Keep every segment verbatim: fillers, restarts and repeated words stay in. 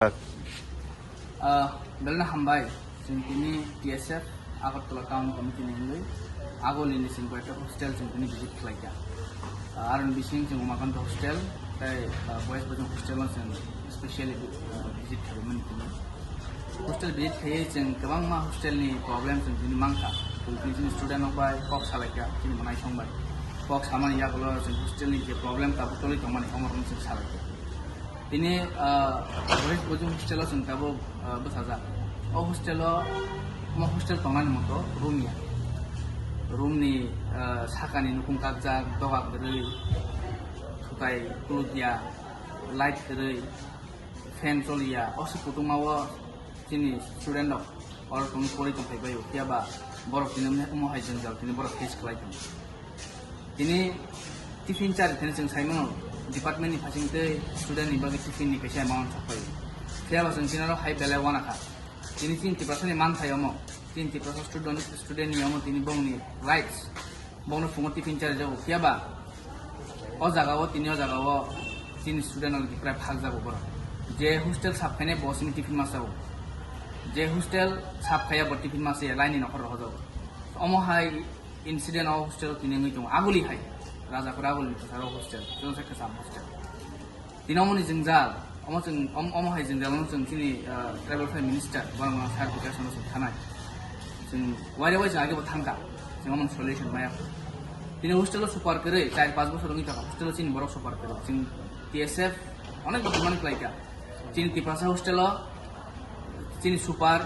Ah, belai hambai, chwng tini T S F Agartala Town Committee ni hwnwi Agoli ni chwng koi ekta hostel chwng tini visit khlai kha. Ah, aroni bising chwng Umakanta hostel tei, ah, boys bojong hostel no chwng specially, ah, visit khlai mani tini. Hostel visit khaiwi chwng kwbangma hostel ni problem chwng tini mankha. Chwng tini chini student rok bai kok salai kha, chini mwnaisong bai kok samani yagulo chwng hostel ni je problem tabuk toli tongmani omo rok chwng salai kha. Tini, ah, boys bojong hostel o chwng tabuk, ah, bwsajak. O hostel o, omo hostel tongnani moto room ya. Room ni, ah, sakani nukung kakjak, doga kwrwi, thukai kuluk ya, light kwrwi, fan choli ya. O se kutung ma o chini student rok oro tongwi pori tongphai bai o, phiya ba borok tini omo hai jwngjal tini borok face khlai tongo. Tini tiffin chari thani chwng sai mano, department ni phasing tei student ni bagwi tiffin ni kaisa amount sok pai o. Phiya ba chwng tini oro hai belai wana kha. Tini chini Tiprasa ni manthai omo, chini Tiprasa student, student ni omo tini bongni rights. Bongno phungo tiffin chari jago, phiya ba o jaga o, tini o jaga o chini student rok krai phak jago borok. Je hostel sap khainai bo simi tiffin ma sao. Je hostel sap khaiya bo tiffin ma saya, laini nokhor rohojago. Omo hai incident o hostel o tini wngwi tongo. Aguli hai, Rajakhor Aguli ni kwcharo hostel, chwng sa kwcham hostel. Tini omo ni jwngjal, omo chwng, om-, omo hai jwngjal no chwng chini, ah, tribal affairs minister, borok no sir Bikash no chwng thanai. Chwng waire wai chwng age bo thangkha, chwng omo ni solution maya. Tini hostel o super kwrwi, char panch bochor wngwi thangkha, hostel o chini borok super kwrwi. Chwng T S F onek bo demand khlai kha. Chini Tiprasa hostel o, chini super,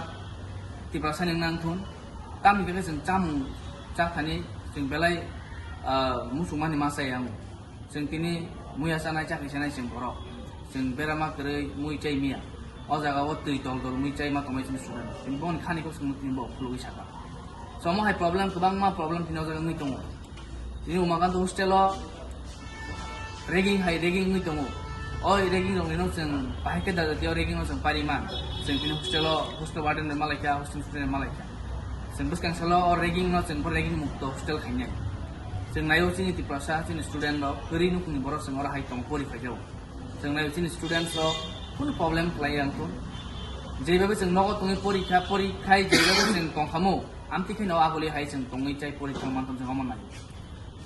Tiprasa ni wngna wngthun. Tamni khe chwng chamung chathani, chwng belai, ah, muchungmani ma chaya wng. Chwng tini muya chanai, chakri chanai chwng borok. Chwng berama kwrwi mui chai miya. O jaga o twi dol dol mui chai ma tongmai chini student. Tini boni khani kok chwng tini bo khulugwi saka. So omo hai problem, kwbangma problem tini o jaga wngwi tongo. Tini Umakanta hostel o ragging hai ragging wngwi tongo. O ragging rok ni no chwng bahai khe da jati o ragging no chwng pari man. Chwng tini hostel o hostel warden rok malai kha, hostel student rok malai kha. Chwng bwskang salo o ragging no chwng bo ragging mukto hostel khainai. Chwng naio chini Tiprasa, chini student rok, kwrwi nukhungni borok chwng oro hai tong pori phai jago. Chwng naio chini students rok kunu problem khlai yang kho. Jeibabe chwng nogo tongwi pori kha, pori khai jeibabe chwng tong kha mo, amtwi khe no Aguli hai chwng tongwi chai pori thang man tong chwng omo nai.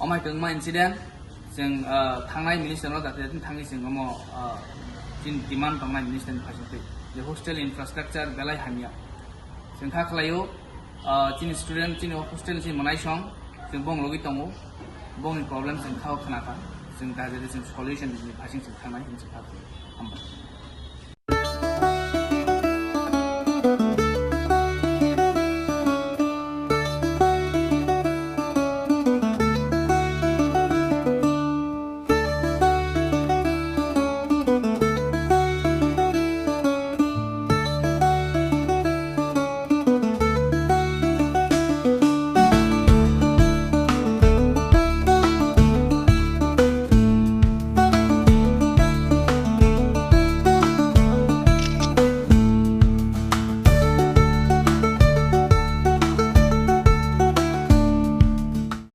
Omo hai kwbangma incident, chwng, ah, thangnai minister no dati dati thangwi chwng omo, ah, chini demand tongnai minister ni phasing twi. Je hostel infrastructure belai hamya. Chwng kha khlaio, ah, chini student, chini hostel ni chini mwnaisong, chwng bong logwi tongo, bongni problem chwng kha o khna kha, chwng da jadi chwng solution ni phasing chwng thangnai hinwi chwng kha khlaio. Hambai.